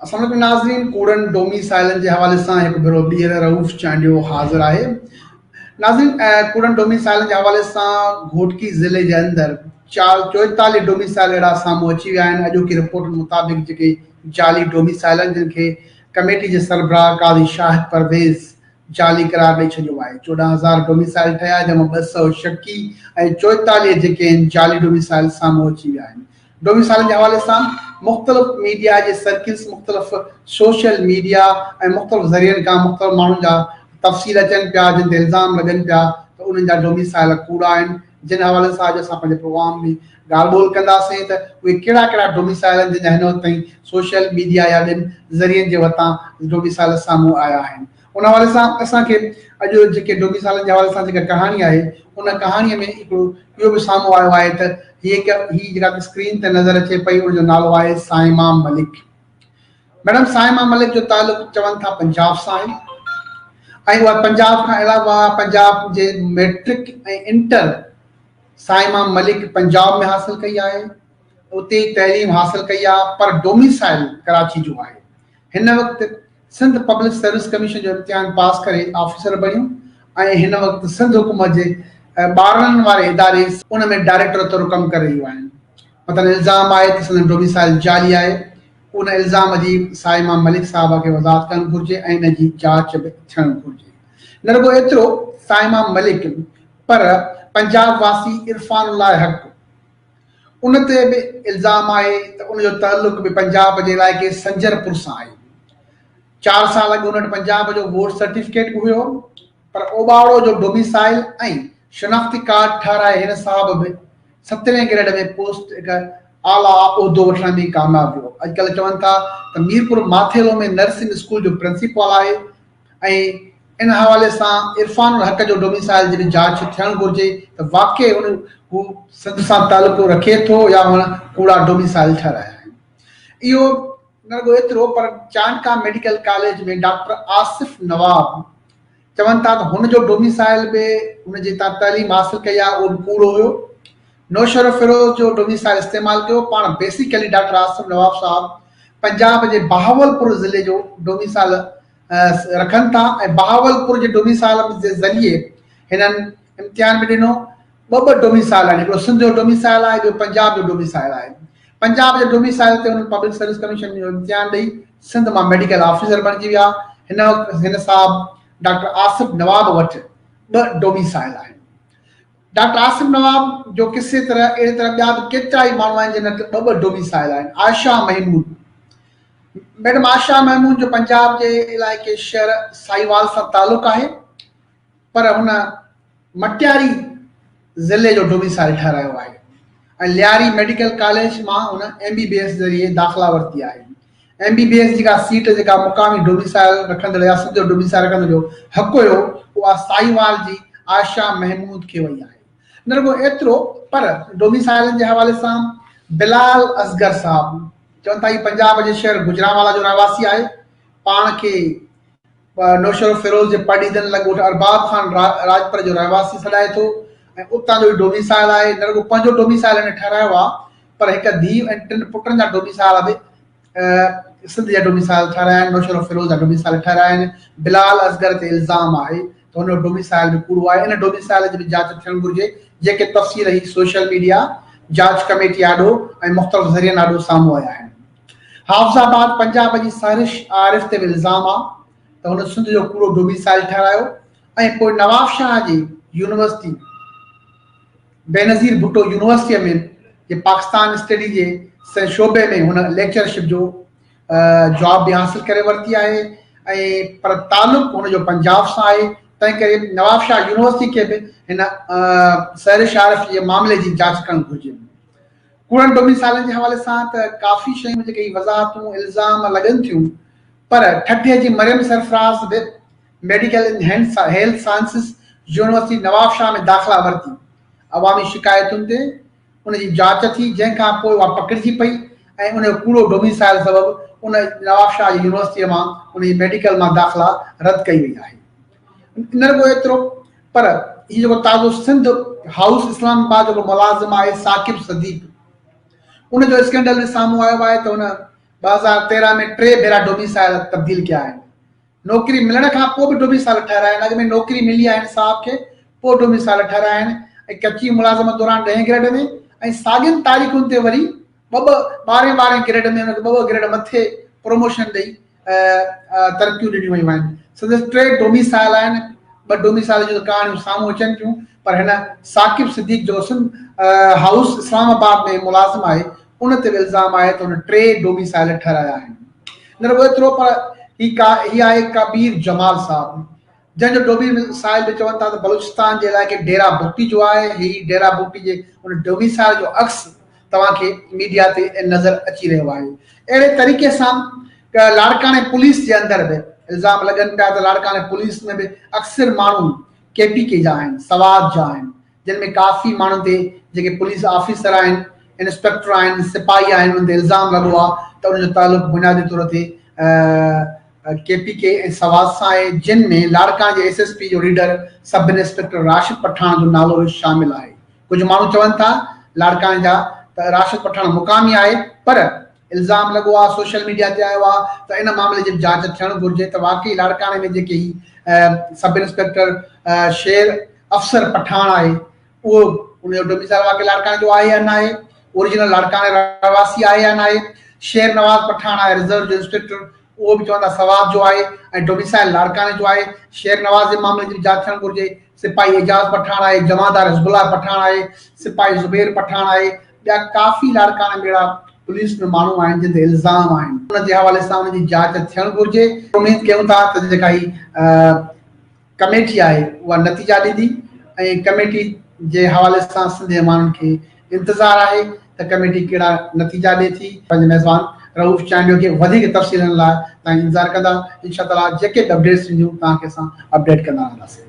السلام عليڪم ناظرين ڪوڙن ڊوميسائلن جي حوالي سان هڪ ڀيرو ٻيهر رئوف چانڊيو حاضر آهي ناظرين ڪوڙن ڊوميسائلن جي حوالي سان گهوٽڪي ضلعي جي اندر چار 44 ڊوميسائل اهڙا سامهون اچي ويا آهن اڄوڪي رپورٽن مطابق جيڪي جعلي ڊوميسائل آهن جن کي ڪميٽي جي سربراهه قاضي شاهد پرويز جعلي قرار ڏئي ڇڏيو آهي 14,000 ڊوميسائل ٺهيا جنهن مان 200 شڪي ۽ 44 جيڪي آهن جعلي ڊوميسائل سامهون اچي ويا آهن ڊوميسائلن جي حوالي سان مختلف ميڊيا جي سرڪلز، مختلف سوشل ميڊيا ۽ مختلف ذريعن کان مختلف ماڻهن جا تفصيل اچن پيا جن تي الزام لڳن پيا ته انهن جا ڊوميسائل ڪوڙا آهن جن حوالي سان اڄ اسان پنهنجي پروگرام ۾ ڳالهه ٻولهه ڪنداسين ته اهي ڪهڙا ڪهڙا ڊوميسائل آهن جن جا هن وقت تائين سوشل ميڊيا يا ٻين ذريعن جي وتان ڊوميسائل سامهون آيا آهن. ان حوالي سان اسان کي اڄ جيڪي ڊوميسائلن جي حوالي سان جيڪا ڪهاڻي آهي ان ڪهاڻي ۾ هڪڙو اهو به سامهون آيو آهي ته هي هڪ هي جيڪا اسڪرين تي نظر اچي پئي ان جو نالو آهي صائمه ملڪ. ميڊم صائمه ملڪ جو تعلق چون ٿا پنجاب سان آهي ۽ اها پنجاب کان علاوه پنجاب جي ميٽرڪ ۽ انٽر صائمه ملڪ پنجاب ۾ حاصل ڪئي آهي اتي ئي تعليم حاصل ڪئي آهي پر ڊوميسائل ڪراچي جو آهي. هن وقت سنڌ پبلڪ سروس ڪميشن جو امتحان پاس ڪري آفيسر بڻيو ۽ هن وقت سنڌ حڪومت جي ٻارڙن واري اداري ان ۾ ڊائريڪٽر طور ڪم ڪري رهيون آهن. مٿن الزام آهي ته سندن ڊوميسائل جعلي آهي. ان الزام جي صائمه ملڪ صاحبه کي وضاحت ڪرڻ گهرجي ۽ ان جي جاچ به ٿيڻ گهرجي. نه رڳو ايترو صائمه ملڪ پر پنجاب واسي عرفان الله حق ان تي به الزام آهي ته ان جو تعلق به پنجاب جي علائقي سنجرپور سان آهي. چار سال اڳ ان وٽ پنجاب جو ووٽ سرٽيفڪيٽ به هيو پر اوٻاوڙو جو ڊوميسائل ۽ شناختي ڪارڊ ٺهرائي هن صاحب به سترهين گريڊ ۾ پوسٽ هڪ اعليٰ عهدو وٺڻ ۾ ڪامياب ويو. اڄڪلهه چون ٿا ته ميرپور ماٿيلو ۾ نرسنگ اسڪول جو پرنسپال آهي. ۽ ان حوالي سان عرفان الحق جو ڊوميسائل جي به جاچ ٿيڻ گهرجي ته واقعي ان هو سنڌ سان تعلق رکي ٿو يا هن ڪوڙا ڊوميسائل ٺهرايا آهن. اهو نه رڳو ايترو پر Chandka medical college ۾ doctor Asif Nawab چون ٿا ته هن جو ڊوميسائل به هن جتان تعليم حاصل ڪئي آهي اهو به ڪوڙو هيو. نوشهروفيروز جو ڊوميسائل استعمال ڪيو، پاڻ بيسيڪلي ڊاڪٽر آصف نواب صاحب پنجاب جي بهاولپور ضلعي جو ڊوميسائل رکن ٿا ۽ بهاولپور جي ڊوميسائل جي ذريعي هنن امتحان به ڏنو. ٻه ٻه ڊوميسائل آهن، هڪڙو سنڌ جو ڊوميسائل آهي ٻيو پنجاب جو ڊوميسائل آهي. پنجاب جي ڊوميسائل تي هنن پبلڪ سروس ڪميشن جو امتحان ڏئي سنڌ مان ميڊيڪل آفيسر بڻجي ويا. هن وقت هن صاحب ڊاڪٽر آصف نواب وٽ ٻه ڊوميسائل آهن. ڊاڪٽر آصف نواب جو قصي طرح اهڙي طرح ٻيا به ڪيترائي ماڻهو آهن جن وٽ ٻه ٻه ڊوميسائل آهن. عائشه محمود ميڊم عائشه محمود جو پنجاب جي علائقي شهر ساهيوال سان تعلق آهي پر هن مٽياري ضلعي جو ڊوميسائل ٺهرايو آهي ۽ لياري ميڊيڪل ڪاليج مان هن ايم بي بي ايس ذريعي داخلا ورتي آهي. ايم بي بي ايس جي ڪا سيٽ جيڪا مقامي ڊوميسائل رکندڙ يا سنڌ جو ڊوميسائل رکندڙ جو حق هيو اها ساهيوال جي عائشه محمود کي وئي آهي. نه رڳو ايترو پر ڊوميسائلن جي حوالي سان بلال اصغر صاحب چون ٿا هي پنجاب جي شهر گجرانوالا جو رهواسي آهي پاڻ کي نوشهروفيروز جي پڊعيدن لڳ ڳوٺ ارباب خان راڄپر جو رهواسي سڏائي ٿو ۽ اتان جو ئي ڊوميسائل آهي نه رڳو پنهنجو ڊوميسائل هن ٺهرايو آهي پر هڪ ڌيء ۽ ٽن پٽن جا ڊوميسائل به سنڌ جا ڊوميسائل ٺهرايا آهن، نوشهروفيروز جا ڊوميسائل ٺهرايا آهن، بلال اصغر تي الزام آهي ته هن جو ڊوميسائل به ڪوڙو آهي، ان ڊوميسائل جي به جاچ ٿيڻ گهرجي، جيڪي تفصيل هي سوشل ميڊيا، جاچ ڪميٽي آڏو ۽ مختلف ذريعن آڏو سامهون آيا آهن. حافظ آباد پنجاب جي سحرش عارف تي به الزام آهي ته هن سنڌ جو ڪوڙو ڊوميسائل ٺهرايو ۽ پوء نوابشاهه جي يونيورسٽي بينظير ڀٽو يونيورسٽيء ۾ جي پاڪستان اسٽڊي جي شعبي ۾ هن ليڪچرشپ جو جاب به حاصل ڪري ورتي آهي ۽ پر تعلق هن جو پنجاب سان آهي تنهن ڪري نوابشاهه يونيورسٽي کي به هن سحرش عارف جي معاملي جي جاچ ڪرڻ گهرجي. ڪوڙن ڊوميسائلن جي حوالي سان ته ڪافي شيون جيڪي وضاحتون الزام لڳن ٿيون پر ٺٽي جي مريم سرفراز به medical and health sciences university Nawabshah ۾ داخلا ورتي، عوامي شڪايتن تي ان جي جاچ ٿي جنهن کان پوء اها پڪڙجي پئي ۽ ان جو ڪوڙو ڊوميسائل سبب ان نوابشاهه جي يونيورسٽيء مان ان جي ميڊيڪل مان داخلا رد ڪئي وئي آهي. نه رڳو ايترو پر هي جيڪو تازو سنڌ هائوس اسلام آباد جو ملازم آهي ثاقب صديق ان جو اسڪينڊل به سامهون آيو آهي ته ان 2013 ۾ ٽي ڀيرا ڊوميسائل تبديل ڪيا آهن. نوڪري ملڻ کان پوء به ڊوميسائل ٺهرايا آهن. اڳ ۾ نوڪري ملي آهي هن صاحب کي پوء ڊوميسائل ٺهرايا آهن ۽ ڪچي ملازمت دوران ڏهين گريڊ ۾ ۽ ساڳين تاريخن تي وري ٻه ٻه ٻارهين ٻارهين گريڊ ۾ هن کي ٻه ٻه گريڊ مٿي پروموشن ڏئي ترقيون ڏنيون ويون آهن. سندس ٽي ڊوميسائل آهن. ٻه ڊوميسائل جون ته ڪهاڻيون سامهون اچن ٿيون پر هن ثاقب صديق جيڪو سنڌ هائوس اسلام آباد ۾ ملازم آهي ان تي به الزام آهي ته هن ٽي ڊوميسائل ٺهرايا آهن. نه رڳو ايترو پر هي ڪا هي آهي ڪبير جمال صاحب جنهن جو ڊوميسائل به چون ٿا ته بلوچستان جي علائقي ڊيرا بگٽي جو آهي. هي ڊيرا بگٽي جي ان ڊوميسائل جو عڪس توهان کي ميڊيا تي نظر اچي رهيو آهي. اهڙي طريقي سان لاڙڪاڻي پوليس جي اندر به الزام لڳن پيا ته لاڙڪاڻي پوليس ۾ به اڪثر ماڻهو ڪي پي ڪي جا آهن، سوات جا آهن، جن ۾ ڪافي ماڻهن تي جيڪي پوليس آفيسر آهن، انسپيڪٽر آهن، سپاهي آهن انهن تي الزام لڳو آهي ته انهن جو تعلق بنيادي طور تي ڪي پي ڪي ۽ سوات سان آهي، جن ۾ لاڙڪاڻي جي ايس ايس پي جو reader sub inspector Rashid Pathan جو نالو به شامل آهي. ڪجهه ماڻهو چون ٿا لاڙڪاڻي جا ته راشد پٺاڻ مقامي آهي پر الزام لڳو آهي سوشل ميڊيا تي آيو آهي ته ان معاملي جي به جاچ ٿيڻ گهرجي ته واقعي لاڙڪاڻي ۾ جيڪي هي سب انسپيڪٽر شير افسر پٺاڻ آهي اهو ان جو ڊوميسائل واقعي لاڙڪاڻي جو آهي يا ناهي اوريجنل لاڙڪاڻي رهواسي آهي يا ناهي شير نواز پٺاڻ آهي رزرو جو انسپيڪٽر اهو به چون ٿا سوات جو آهي ۽ ڊوميسائل لاڙڪاڻي جو آهي شير نواز جي معاملي جي به جاچ ٿيڻ گهرجي سپاهي اعجاز پٺاڻ آهي، جمعدار حزب الله پٺاڻ آهي، سپاهي زبير پٺاڻ آهي، ٻيا ڪافي لاڙڪاڻي ۾ اهڙا پوليس ۾ ماڻهو آهن جن تي الزام آهن. ان جي حوالي سان ان جي جاچ ٿيڻ گهرجي. اميد ڪيون ٿا ته جيڪا هي ڪميٽي آهي اها نتيجا ڏيندي ۽ ڪميٽي جي حوالي سان سنڌ جي ماڻهن کي انتظار آهي ته ڪميٽي ڪهڙا نتيجا ڏي ٿي. پنهنجي ميزبان رئوف چانڊيو کي وڌيڪ تفصيلن لاء توهان انتظار ڪندا انشاء تعالي جيڪي به اپڊيٽس اينديون توهان کي اسان اپڊيٽ ڪندا رهنداسين.